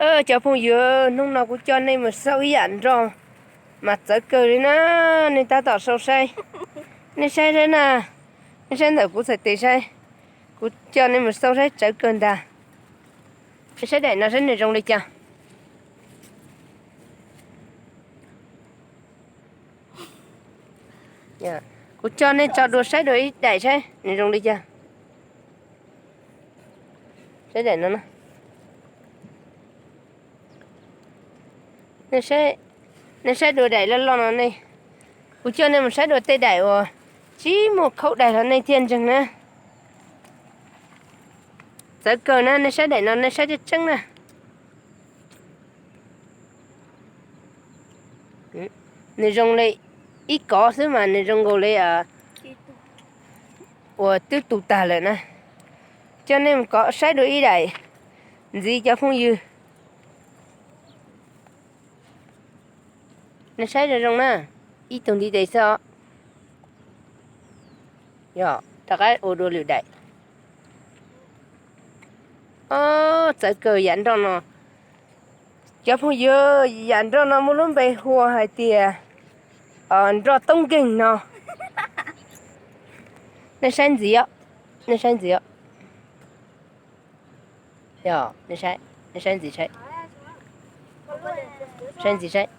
Cov phooj ywg, hnub no kuv coj nej mus xauj ib yam nroj mas txawv kawg li na. Nej tab tom sau saib, nej saib saib na, nej saib ntawm kuv txhais tes saib. Kuv coj nej mus xauj saib, txawv kawg ntag. Nej saib daim no saib nws zoo li cas. Kuv coj nej tso dua saib dua ib daim saib nws zoo li cas. Saib daim no. Nej saib dua daim loj loj no ne. Kuv coj nej mus saib dua tej daim uas tsis muaj khaub daig los nej thiaj ntseeg na. Txawv kawg na, nej saib daim no nej saib tseeb tseeb na. Nws zoo li ib kov xwb mas nws zoo nkaus li uas twb tu tag lawm na. Coj nej mus kov saib dua ib daim ntxiv cov phooj ywg. Nej saib zoo zoo na, ib tug ntiv tes xwb os. Yog rov qab ua dua lwm daim. Txawv kawg yam nroj no. Cov phooj ywg, yam nroj no muaj lub npe hu ua hais tias nroj toob nkeeg no. Nej saib ntxiv, nej saib ntxiv. Yog, nej saib ntxiv saib. Saib ntxiv saib.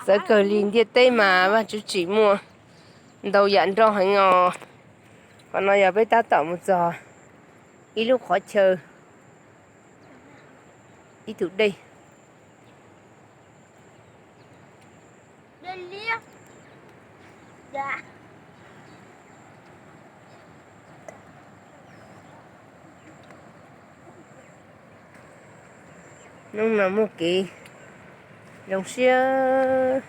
Txawv kawg li, ntiaj teb mas Vajtswv tsim muaj ntau yam nroj heev os. Qhov no yog peb tab tom mus txog ib lub qhov chaw, ib tug dej. Hnub no muaj kev zoo siab.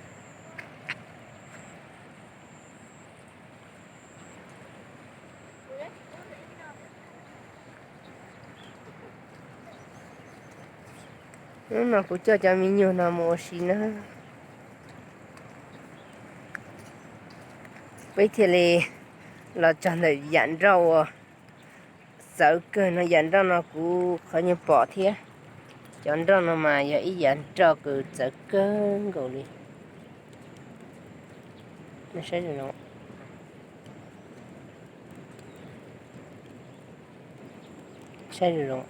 Hnub no kuv coj cov me nyuam no mus ua si na. Peb thiaj li los txog ntawm yam nroj uas txawv kawg no. Yam nroj no kuv qhov nyuag pom thiab. Cov nroj no mas yog ib yam nroj kws txawv kawg nkaus li. Saib zoo zoo.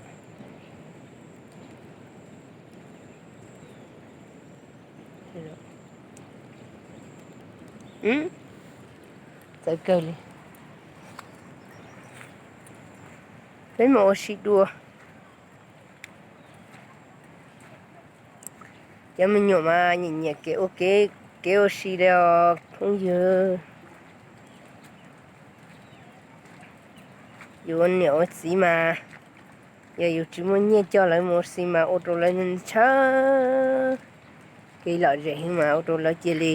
Txawv kawg li. Peb mus ua si dua. Cov me nyuam mas nyiam nyiam kev ua, kev ua si li os phooj ywg. Yus ua niam ua txiv mas yog yus tsis muaj nyiaj coj lawv mus ua si mas ua rau lawv ntshaw kev lom zem heev mas ua rau lawv cia li